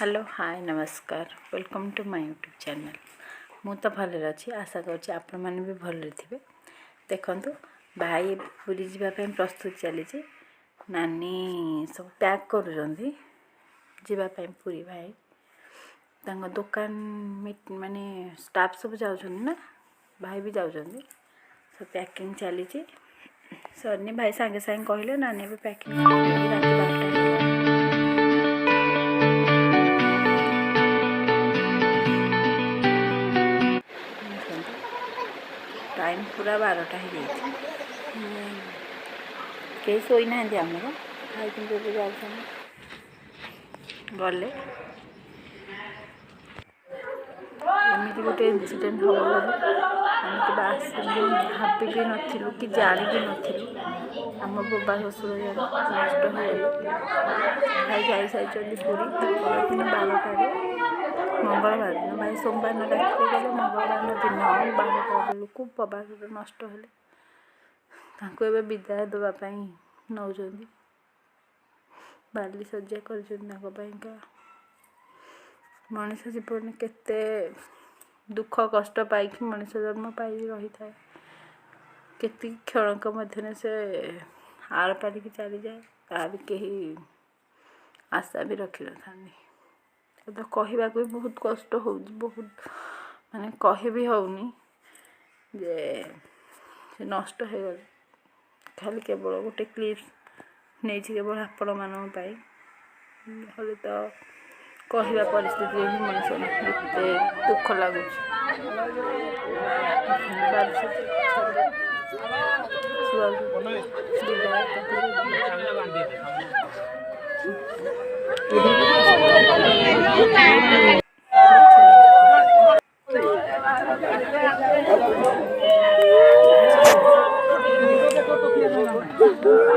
Hello, ହାଏ, ନମସ୍କାର। Welcome to my YouTube channel. ମୁଁ ତ ଭଲରେ ଅଛି, ଆଶା କରୁଛି ଆପଣମାନେ ବି ଭଲରେ ଥିବେ। ଦେଖନ୍ତୁ, ଭାଇ ପୁରୀ ଯିବା ପାଇଁ ପ୍ରସ୍ତୁତ ଚାଲିଛି। ନାନୀ ସବୁ ପ୍ୟାକ୍ କରୁଛନ୍ତି ଯିବା ପାଇଁ ପୁରୀ। ଭାଇ ତାଙ୍କ ଦୋକାନ ମାନେ ଷ୍ଟାଫ୍ ସବୁ ଯାଉଛନ୍ତି ନା, ଭାଇ ବି ଯାଉଛନ୍ତି। ସବୁ ପ୍ୟାକିଂ ଚାଲିଛି, ସରିନି। ଭାଇ ସାଙ୍ଗେ ସାଙ୍ଗେ କହିଲେ, ନାନୀ ଏବେ ପ୍ୟାକିଂ। ରାତି 12ଟା ହେଇଗଲାଣି। ଦେଖନ୍ତୁ, ଟାଇମ୍ ପୁରା 12ଟା ହେଇଯାଇଛି। କେହି ଶୋଇନାହାନ୍ତି ଆମର। ଭାଇ କିନ୍ତୁ ଏବେ ଯାଉଛନ୍ତି। ଗଲେ ଏମିତି ଗୋଟେ ଇନସିଡେଣ୍ଟ ହେବ ବୋଲି ଆମେ କେବେ ଆସିବୁ ଭାବି ବି ନଥିଲୁ କି ଜାଣି ବି ନଥିଲୁ। ଆମ ବୋବା ଶ୍ୱଶୁର ଜଣେ ନଷ୍ଟ ହେଇଗଲେ। ଭାଇ ଯାଇସାରିଛନ୍ତି ପୁରୀ ତା ପରଦିନ 12ଟାରେ, ମଙ୍ଗଳବାର ଦିନ। ଭାଇ ସୋମବାର ଦିନ ରାତିରେ ଗଲେ, ମଙ୍ଗଳବାର ଦିନ 12ଟା ବେଳକୁ ବୋବା ଶ୍ୱଶୁର ନଷ୍ଟ ହେଲେ। ତାଙ୍କୁ ଏବେ ବିଦାୟ ଦେବା ପାଇଁ ନେଉଛନ୍ତି। ବାଲି ଶଯ୍ୟା କରିଛନ୍ତି ତାଙ୍କ ପାଇଁକା। ମଣିଷ ଜୀବନରେ କେତେ ଦୁଃଖ କଷ୍ଟ ପାଇକି ମଣିଷ ଜନ୍ମ ପାଇ ରହିଥାଏ, କେତିକି କ୍ଷଣକ ମଧ୍ୟରେ ସେ ଆର ପାରିକି ଚାଲିଯାଏ, ତାହା ବି କେହି ଆଶା ବି ରଖିନଥାନ୍ତି। ତ କହିବାକୁ ବି ବହୁତ କଷ୍ଟ ହେଉଛି, ବହୁତ ମାନେ କହି ବି ହେଉନି ଯେ ସେ ନଷ୍ଟ ହେଇଗଲେ। ଖାଲି କେବଳ ଗୋଟେ କ୍ଲିପ୍ସ ନେଇଛି କେବଳ ଆପଣମାନଙ୍କ ପାଇଁ, ନହେଲେ ତ କହିବା ପରିସ୍ଥିତିରେ ବି ମଣିଷ ନାହିଁ। ଏତେ ଦୁଃଖ ଲାଗୁଛି। ବାଲି ବିଦାୟ।